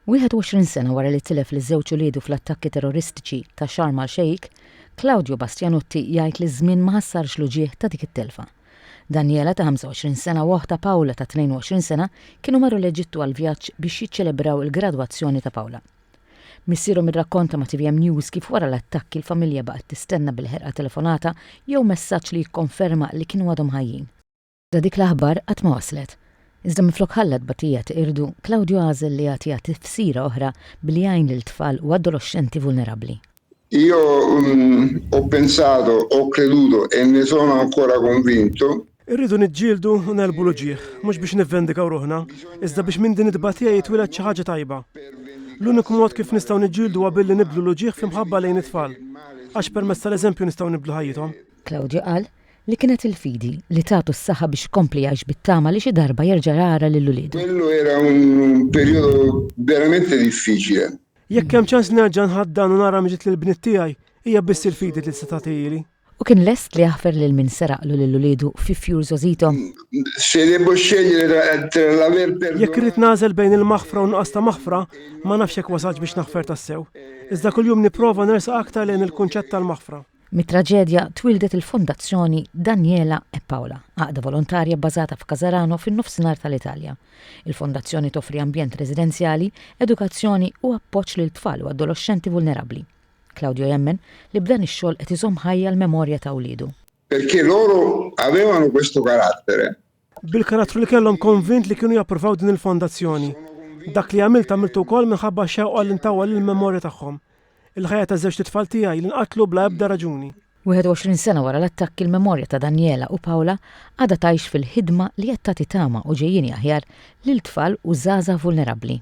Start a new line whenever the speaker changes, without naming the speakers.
21 sena wara li tilef liż-żewġ uliedu fl-attakki terroristiċi ta' Sharm el-Sheikh, Claudio Bastianutti jgħid li ż-żmien ma ħassarx l-uġigħ ta' dik it-telfa. Daniela ta' 25 sena u oħtha Paola ta' 22 sena kienu marru l-Eġittu għal vjaġġ biex jiċċelebraw il-gradwazzjoni ta' Paola. Missierhom irrakkonta ma' tvm News kif wara l-attakki l-familja baqgħet tistenna bil-ħerqa telefonata jew messaġġ li jikkonferma li kienu għadhom ħajjin. Iżda dik l-aħbar qatt ma waslet. Iżda minflok ħalla t-tbatija teqirdu, Claudio għażel li jagħtiha tifsira oħra billi jgħin lil tfal u adoloxxenti vulnerabbli.
Io ho pensato, ho creduto e ne sono ancora convinto.
Irridu niġġieldu u negħlbu l-uġigħ, mhux biex nivvendikaw ruħna, iżda biex minn din it-tbatija jitwieled xi ħaġa tajba. L-uniku mod kif nistgħu niġġieldu huwa billi nibdlu l-uġigħ f'imħabba lejn it-tfal, għax permezz tal-eżempju nistgħu nibdlu ħajjithom.
Claudio qal li kienet il-fidi li tatu s-saħħa biex ikompli jgħix bit-tama li xi darba jerġa' jara lil uliedu.
Quello era un periodo veramente difficile.
Jekk hemm ċans li nerġa' nħaddan u nara miġiet lill-bniet tiegħi, hija biss il-fidi li tista' tagħtihieli.
U kien lest li jaħfer lil min seraqlu lil uliedu fi fjur żgħożithom.
Se devo scegliere tra l'aver perdonato.
Jekk irrid nagħżel bejn il-maħfra u n-nuqqas ta' maħfra, ma nafx jekk wasaltx biex naħfer tassew. Iżda kuljum nipprova nersaq aktar lejn il-kunċett tal-maħfra.
Mit-traġedja twieldet il-Fondazzjoni Daniela e Paola, għaqda volontarja bbażata f'Casarano fin-Nofsinhar tal-Italja. Il-fondazzjoni toffri ambjent residenzjali, edukazzjoni u appoġġ lil tfal u adoloxxenti vulnerabbli. Claudio jemmen li b'dan ix-xogħol qed iżomm ħajja l-memorja ta' wliedu.
Perché loro avevano questo carattere.
Bil-karattru li kellhom konvint li kienu japprovaw din il-fondazzjoni. Dak li għamilt għamiltu wkoll minħabba x-xewqa li ntawwal il-memorja tagħhom. Il-ħajja taż-żewġt itfal tiegħi li nqatlu bla ebda raġuni.
21 sena wara l-attakki l-memorja ta' Daniela u Paola għadha tgħix fil-ħidma li qed tagħti tama u ġejjieni aħjar lil tfal u żgħażagħ vulnerabbli.